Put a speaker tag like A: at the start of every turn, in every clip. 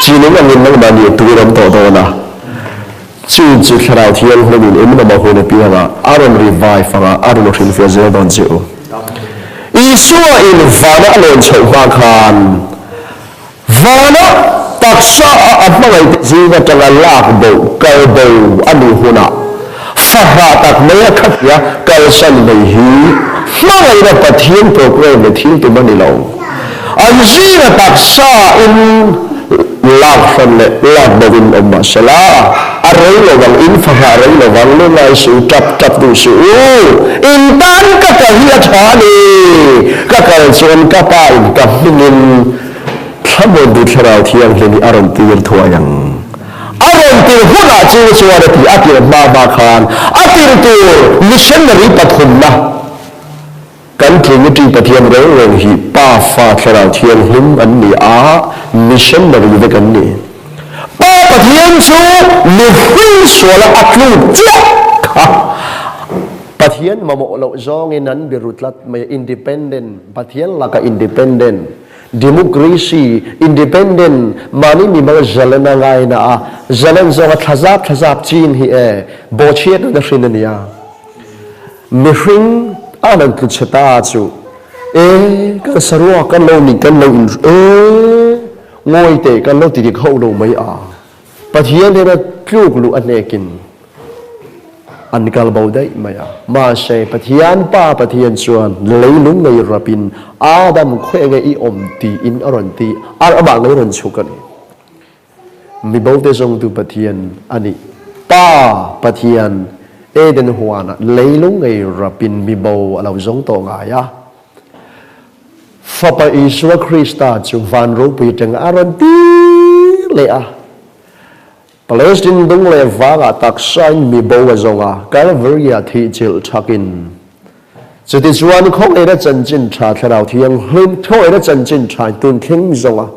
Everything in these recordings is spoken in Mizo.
A: Chi nung angin nangmahni a tuin awm tawh dawn a, chu chu Thlarau Thianghlimin in mamawh hun apiangah a rawn revive anga a rawn hrilhfiah zel dawn che u. Isua in vana a lawn chhoh hma khan vana taksa a a hmangaihte zing atanga lak bo, kal bo a nih hunah fahrah tak mai a khatia kalsan mai hi hmangaihna Pathian programme leh thil tum a ni lo. An zinga taksa in lak hran leh lak bo in awm mah sela, a rei lo vang, in fahrah rei lo vang, lungngai suh u, tap tap duh suh u, in tan ka kal hi a tha a ni, ka kal chuan ka pa in ka hmingin Thlamuan tu Thlarau Thianghlim hi a rawn tir thuai ang. A rawn tir hunah chu chuan a ti, a tir hma hma khan a tir tur missionary pathumna, Kan Trinity Pathian reng reng hi Pa, Fa, Thlarau Thianghlim an ni a, missionary vek an ni. Pa Pathian chu mihring suala a tluk chiah kha Pathian mamawh loh zawngin an biru tlat mai a, independent, Pathian laka independent, democracy, independent, mahni mimal zalen a ngaina a, zalen zawnga thlazap thlazap chin hi e, bawhchhiat na hrin a nia. Mihring a rawn tlu chhe ta chu e kan saruak kan lo nih kan lo in e ngawi teh kan lo ti dik hauh lo mai a, Pathian hian a tluk luh a hnekin an kal bo daih mai a. Mahse Pathian Pa Pathian chuan leilung ngei rapin Adam khawi nge i awm tiin a rawn ti a, amah ngei rawn chhuk a ni. Mi bote zawngtu Pathian a nih. Pa Pathian, Eden huanah leilung ngei rapin mi bo a lo zawng tawh ngai a. Fapa Isua Krista chu van ropui atanga a rawn tir leh a. Palestine dung leh vangah taksain mi bo a zawng a, Calvary-ah thihchilh thakin. Chutichuan khawngaihna chanchin tha Thlarau Thianghlim khawngaihna chanchin tha in tun thleng zawng a.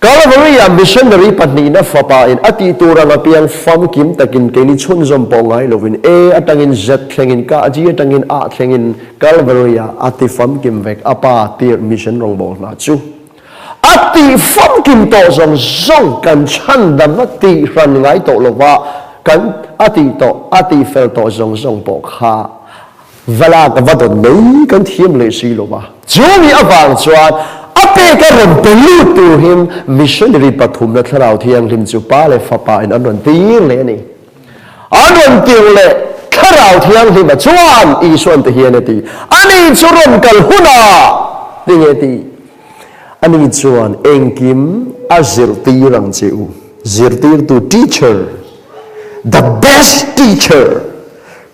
A: Calvary-ah missionary pahnihna fapa in a tih tur ang apiang famkim takin keini chhunzawm pawh ngai lovin A atangin Z thlengin ka G atangin A thlengin Calvary-ah a ti famkim vek a pa tirh mission rawngbawl hna chu a tih famkim tawh zawng zawng kan chhandam a tih hran ngai tawh lova kan a tih tawh a tih fel tawh zawng zawng pawh kha Va lak va dawn mai kan thiam leh si lo va. Chu mi avang chuan a pek a rawn pe lut tur hin missionary pathumna Thlarau Thianghlim chu Pa leh Fapa in an rawn tir leh a ni. An rawn tir leh Thlarau Thianghlima chuan Isuan ti hian a ti, Ani chu rawn kal hunah ti nge ti? Ani chuan engkim a zirtir ang che u, zirtirtu, teacher, the best teacher,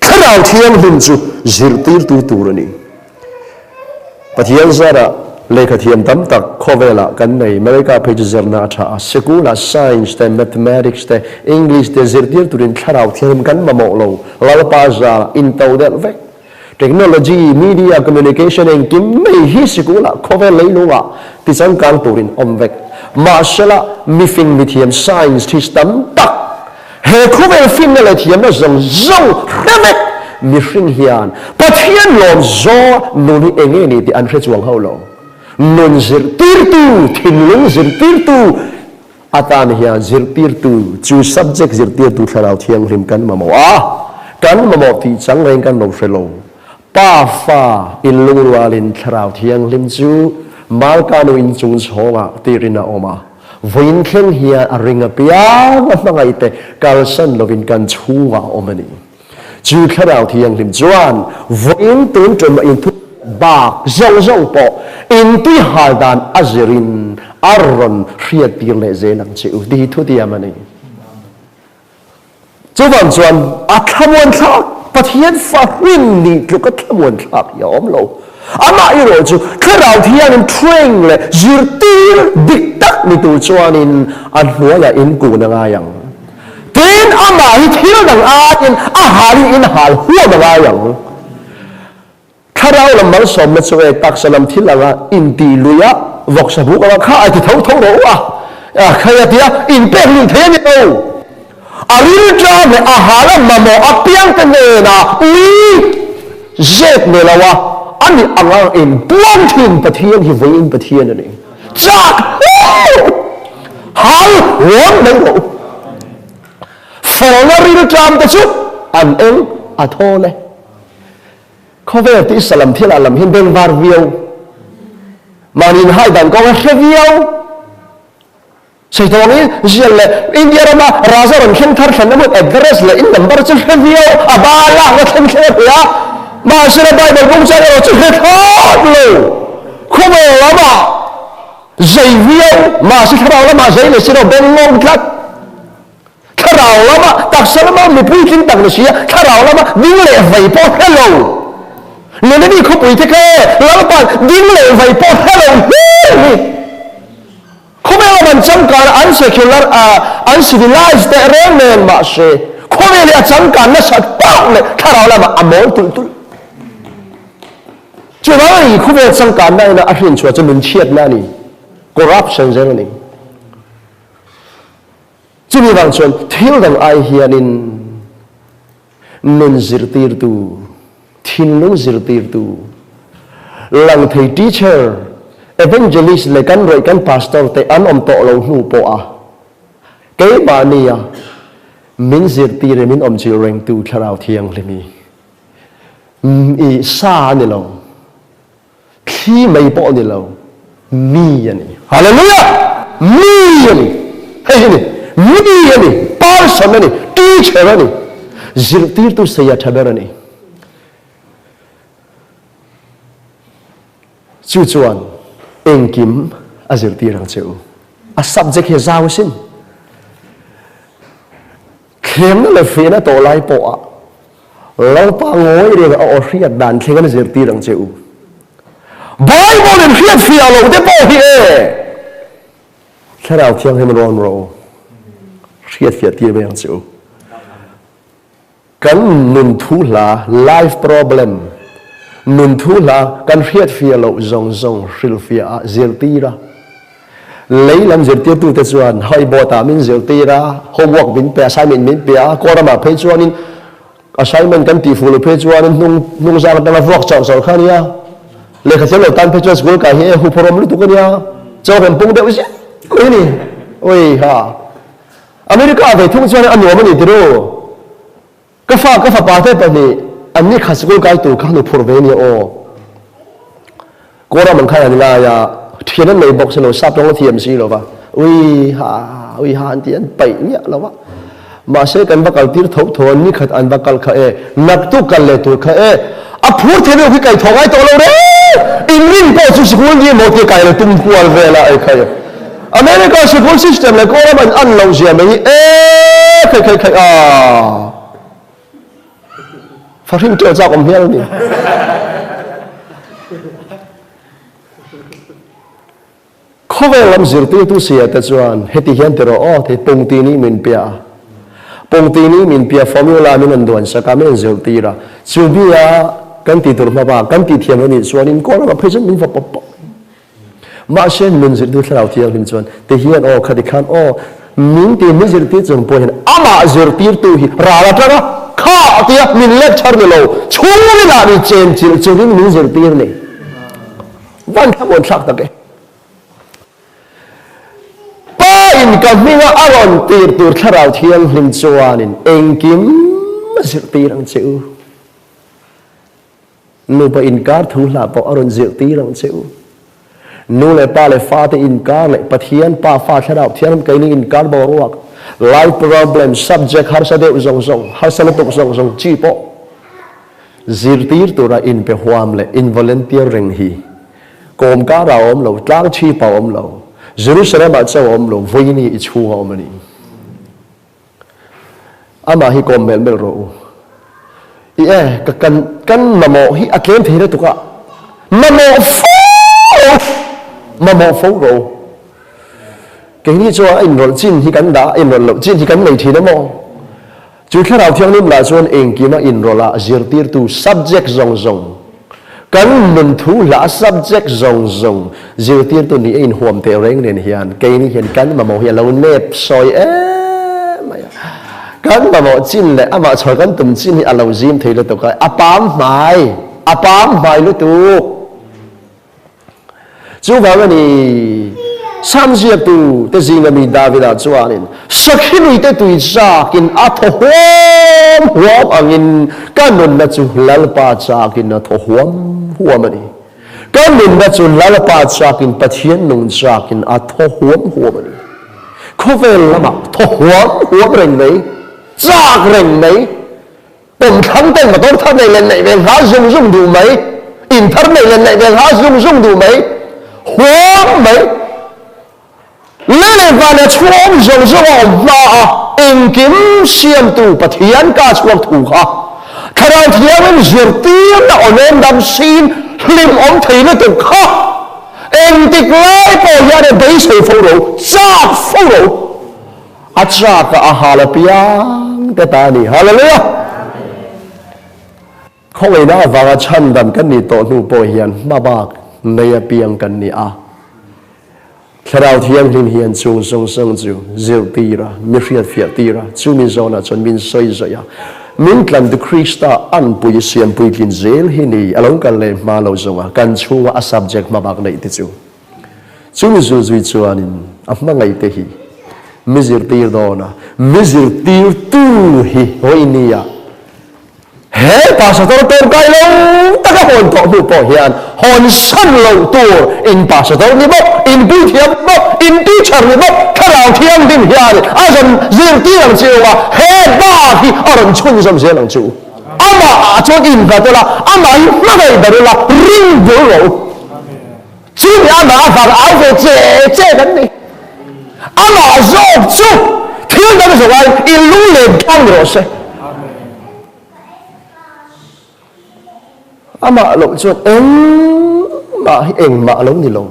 A: Thlarau Thianghlim chu zirtirtu tur a ni. Pathian zarah lehkha thiam tam tak khawvelah kan nei. America phei chu zirna a tha a, sikulah science te, mathematics te, English te zirtir turin Thlarau Thianghlim kan mamawh lo. Lalpa zarah into delh vek. Technology, media, communication engkim mai hi sikulah khawvel leilungah tichangkang turin awm vek. Mahsela mifing mithiam scientist tam tak He khawvel finna leh thiamna zawng zawng hre vek mihring hian Pathian lawm zaw nun hi eng nge ni tih an hre chuang hauh lo. Nun zirtirtu, thinlung zirtirtu atan hian zirtirtu chu subject zirtirtu Thlarau Thianghlim kan mamawh a, kan mamawh tih chang reng kan lo hre lo. Pa fa inlungrualin Thlarau Thianghlim chu Malkanu inchung chhawngah tirin a awm a. Vawiin thleng hian a ring apiang a hmangaihte kalsan lovin kan chhungah a awm a ni. Chu Thlarau Thianghlim chuan vawiin tun ṭum a inthu bak zawng zawng pawh intui hal dan a zirin a rawn hriattir leh zel ang che u tih hi thutiam a ni. Chuvang chuan a thlamuan thlak, Pathian fahrin nih tluk a thlamuan thlak hi a awm lo. Amah erawh chu Thlarau Thiangin train leh zirtir dik tak ni tur chuanin a hnuaiah in kun a ngai ang. Tin, amah hi thil dang aiin a halin in hal huam a ngai ang. Thlarau lam malsawmna chu e taksa lam thil anga intih lui a, vawksa buk anga kha a ti tho tho rawh u a, a khai a ti a, inpek lui thei a ni lo. A rilṭam leh a hal a mamawh apiangte hnena ui zep nei lo a, a nih anga inpuang thin Pathian hi vawiin Pathian a ni. Chak hleuh! Ha! huam mai rawh u. Felna rilṭam te chu an eng a thawl e. Khawvel tih salam thil ah lam hian bengvar viau. Mahni inhai dan kawng a hre viau. Saitawngin zial leh India rama Raja rawn thleng thar thlenna hmun address leh in number chu hre viau a ba lakna thleng thleng a hria a. Mahsela Bible bung chuan erawh chu hre thlawt lo. Khawvel lamah zei viau mahse thlarau lamah zei leh si lo beng ngawng tlat. Thlarau lama taksa lama mipui tling tak ni si a, thlarau lama ding leh vei pawh hre lo. Nineveh khawpui te kha e, Lalpa'n ding leh vei pawh hre lo hlir hi. Khawvel lam an changkan a, an secular a, an civilized teh reng nen mahse, khawvel hi a changkan nasat pauh leh thlarau lamah a mawl tulh tulh. Chuvangin khawvel changkanna ina a hrinchhuah chu nunchhiatna a ni, corruption zel a ni. Chumi vang chuan thil dang ai hianin nun zirtirtu, thinlung zirtirtu, lang thei teacher, evangelist leh kan rawih kan pastor te an awm tawh lo hnu pawha keimahnia min zirtir leh min awmchilh rengtu Thlarau Thianghlim hi i sa a ni lo. Thli mai pawh a ni lo, mi a ni. Hallelujah! Mi a ni. Hei hi ni. Mi a ni. Person a ni. Teacher a ni. Zirtirtu saya tha ber a ni. Chu chuan engkim a zirtir ang che u. A subject hi a zau asin. Thlemna leh fehna tawh lai pawhah Lalpa ngawi reng a aw hriat dan thleng an zirtir ang che u. Bible in hriat fiah lo te pawh hi e! Thlarau Thianghlim rawn rawh u. Hriat fiah tir mai ang che u. Kan nun thu hla, life problem, nun thu hla kan hriat fiah loh zawng zawng hrilhfiah a zirtir a. Lei lam zirtirtute chuan Haibawt ah min zirtir a, homework min pe, assignment min pe a, Kawlram ah phei chuanin assignment kan tih fuh loh phei chuanin hnung hnung zang atanga vuak chauh chauh kha a nia. Lehkha thiam lo tan phei chuan school kai hi e huphawrawm lutuk a nia, chaw kan pung deuh ziah mai a ni. Oi ha. America ah ve thung chuan a nuam a ni tiru. Ka fa ka fapa te pahnih an ni kha sikul kai tur kha nu phurh ve nia aw. Kawram an khan an ngai a, thian an nei bawk si lo, sap tawng a thiam si lo va, ui ha ui ha an ti an paih miah lo va. Mahse kan va kal tir tho tho a, ni khat an va kal kha e, naktuk kal leh tur kha e, a phur thei deuh khi kai tho ngai tawh lo reng, inrin pawh chu sikul ni emaw tia kai lo tum kual vel a, ei khai. America sikul system leh Kawlram an an loh zia mai hi e khai khai khai a fahrin teuh chak awm hial a ni. Khawvel lam zirtirtu sia te chuan heti hian ti rawh aw thei pungti nih min pia a. Pungti nih min pia formula min an duan sak a min an zirtir a. Chu bia kan ti tur hmaba kan ti thiam lo nih chuanin Kawlram ah phei chuan min va pawp pawp. Mahse nun zirtir Thlarau Thianghlim chuan ti hian aw khati khan aw min ti min zirtir chung pawh hian amah zirtirtu hi ral atanga kha tia min lecture ni lo chhungin ah ni chen chilh chungin min zirtir ni. Van thlamuan thlak tak e. Pa in ka hminga a rawn tir tur Thlarau Thianghlim chuanin engkim a zirtir ang che u. Nupa inkar thu hlah pawh a rawn zirhtir ang che u. Nu leh pa leh fate inkar leh Pathian, Pa, Fa, Thlarau Thianghlim keini inkar boruak, life problem, subject harsa deuh zawng zawng, harsa lutuk zawng zawng chi pawh zirtir tura inpe huam leh in volunteer reng hi kawm karah a awm lo, tlang chhip a awm lo, Jerusalem ah chauh a awm lo, vawiin hi i chhung a awm a ni. Amah hi kawm melh melh rawh u. I e, ka kan kan mamawh hi a tlem thei lutuk a, mamawh fo rawh u, mamawh fo rawh u. Keini chuan a inrawlh chin hi kan dah a, inrawlh loh chin hi kan nei thin a maw? Chu Thlarau Thianghlim lah chuan engkim a inrawlh a, zirtirtu subject zawng zawng, kan nun thu hla subject zawng zawng Zirtirtu nih a inhuam teh reng nen hian keini hian kan mamawh hi a lo nep sawi em mai a. Kan mamawh chin leh amah chhawr kan tum chin hi a lo zim thei lutuk a, a pam hmai, a pam hmai lutuk. Chuvang a ni, Sam ziaktu te zinga mi Davida chuanin, Sakhi luite tui chakin a thaw huam huam angin ka nunna chu Lalpa chakin a thaw huam huam a ni. Ka nunna chu Lalpa chakin Pathian nung chakin a thaw huam huam a ni. Khawvel lamah thaw huam huam reng mai, chak reng mai, Pawmthlang ten motor thar nei leh neih ve nghal zung zung duh mai, in thar nei leh neih ve nghal zung zung duh mai, huam mai, lei leh van leh chhung zawng zawng a awm hma a engkim siamtu Pathian ka chhuak thu kha Thlarau Thiangin zirtirna awlawm dam sin hlim awm thei lutuk kha engtik lai pawh hian e beisei fo ro, chak fo ro. A chak a hal apiang te ta a ni. Hallelujah! Khawngaihna avanga chhandam kan nih tawh hnu pawh hian hmabak nei apiang kan ni a. Thlarau Thianghlim hian chung zawng zawng chu zirtir a, mi hriatfiah tir a, chumi zawnah chuan min sawi zawih a. Min tlantu Krista anpui siam puitlin zel hi ni a lo kal leh hma lo zawnga kan chhunga a subject hmabak neih te chu. Chumi zulzui chuanin a hmangaihte hi mi zirtir dawn a, mi zirtirtu hi hawi nia he pastor tawngkai lo taka hawn tawh hnu pawh hian hawn san loh tur in pastor ni bawk, in puithiam bawk, in teacher ni bawk, thlarau thianghlim hian a rawn zirtir ang che u a, he bak hi a rawn chhunzawm zel ang che u. Amah ah chuan innghat ula, amah hi hmangaih ber ula, ring bul rawh u. Chu mi amah avang au ve che che kan ni. Amah zawk chu thil dang zawh aiin i lung leh dang rawh se. Amah loh chuan engmah hi engmah lo ni lo.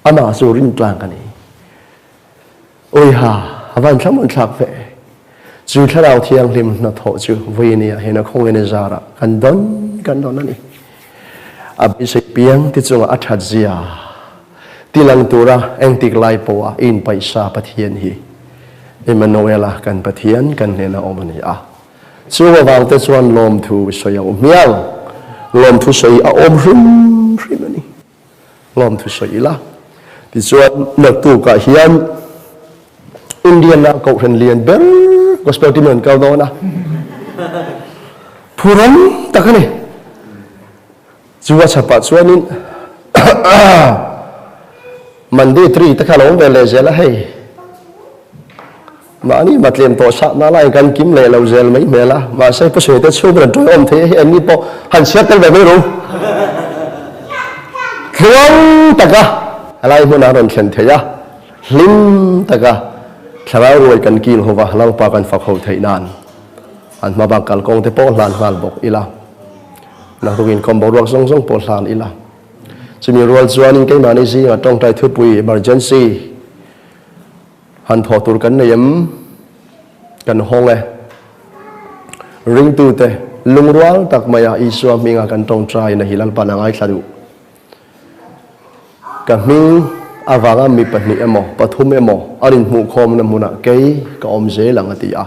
A: Amah chu rintlang ka ni. Awiha, a van thlamuan thlak ve. Chu Thlarau Thianghlim hnathawh chu vawinia hian a khawngin a zarah kan dawn kan dawn a ni. A beisei piang ti chunga a that zia tilang tura engtik lai pawha i inpaihsa Pathian hi Emmanuela kan Pathian kan hnena awm a ni a. Chung avangte chuan lawmthu sawi a awm hmiang. Lawmthu sawi a awm hrim hrim a ni. Lawmthu sawi ila. Tichuan, naktukah hian Indian-a kohhran lian ber Gospel team an kal dawn a. Phuram tak a ni. Chu a chhapah chuanin Monday 3 te kha lo awm ve leh zel a hei. Mahni matlem tawh sah na laiin kan kim leh lo zel mai hmel a, mahse pu Suite chhung rawn tawi awm thei a hi anni pawh han chhiar tel ve mai ru. Tluang taka helai hmunah rawn thlen thei a, hlim taka thlarau ruai kan kil ho va, Lalpa kan fak ho theih nan an hma bak kalkawng te pawh hlan nghal bawk ila, naktuk inkhawm boruak zawng zawng pawh hlan ila. Chumi rual chuanin keimahni zingah tawngtai thupui emergency Han thawh tur kan nei em? Kan hawng e. Ringtute, lungrual tak maia Isua hminga kan tawngtaina hi Lalpan a ngaithla duh. Ka hming avanga mi pahnih emaw, pathum emaw an inhmuhkhawmna hmunah kei ka awm zel ang a ti a.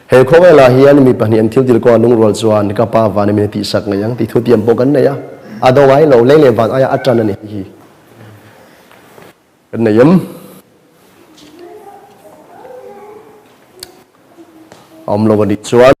A: He khawvelah hian mi pahnih an thil til kawnga lungrual chuan ka Pa van emin a tihsak ngei ang tih thutiam pawh kan nei a. A do ngai lo, lei leh van aia a tan a ni hi. Kan nei em? A awm lo a nih chuan.